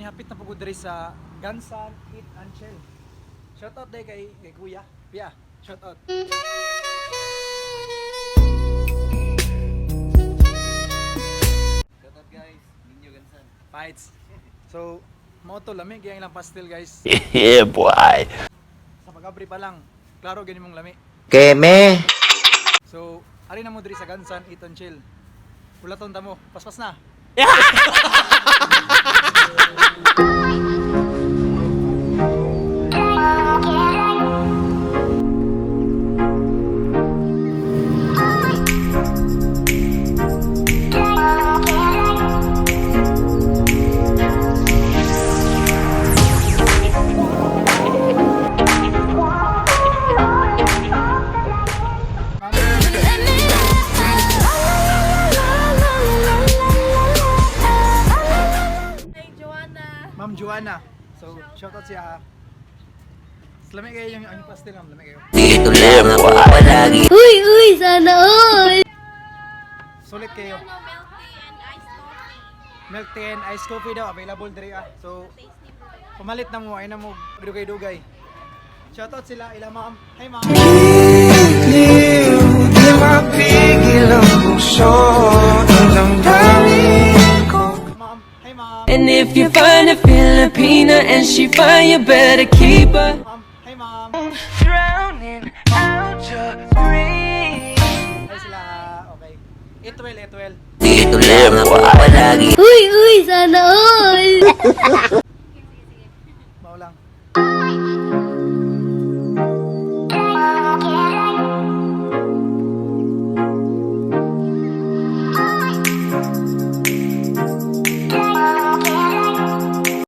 Hapit na pugod diri sa Gansan Eat and Chill. Shout out day kay Kuya. Pia, shout out. Shout out guys, Ninyo Gansan. Fights. So, mao to, lami kay ang ilang pastel, guys. Yeah, boy. Sa pag-abri pa lang, klaro gani mong lami. Keme. So, ari na mo diri sa Gansan Eat and Chill. Ulaton ta mo, paspas na. Hi, Joanna. Ma'am Joanna. So, shout out siya ha. Lami kayo yung ang pastel, ma'am, lami kayo. Dito lang ako palagi. Uy, uy, sana all! Sulit kayo. Ano, milk tea and iced coffee. Milk tea and iced coffee daw available diri ah. So, Tasty bro. pamalit na mo ay na mo dugay-dugay. Shout out sila ila ma'am. Hi, ma'am. Giliw, di mapigil ang puso. Ang damdamin ko. Ma'am. Hi, ma'am. And if you find a Filipina and she fine, you better keep her. Ma'am. Hi, ma'am. Drowning out your breathe. Hi sila. Okay. Eat well, eat well. Dito lang ako palagi. Uy, uy, sana all!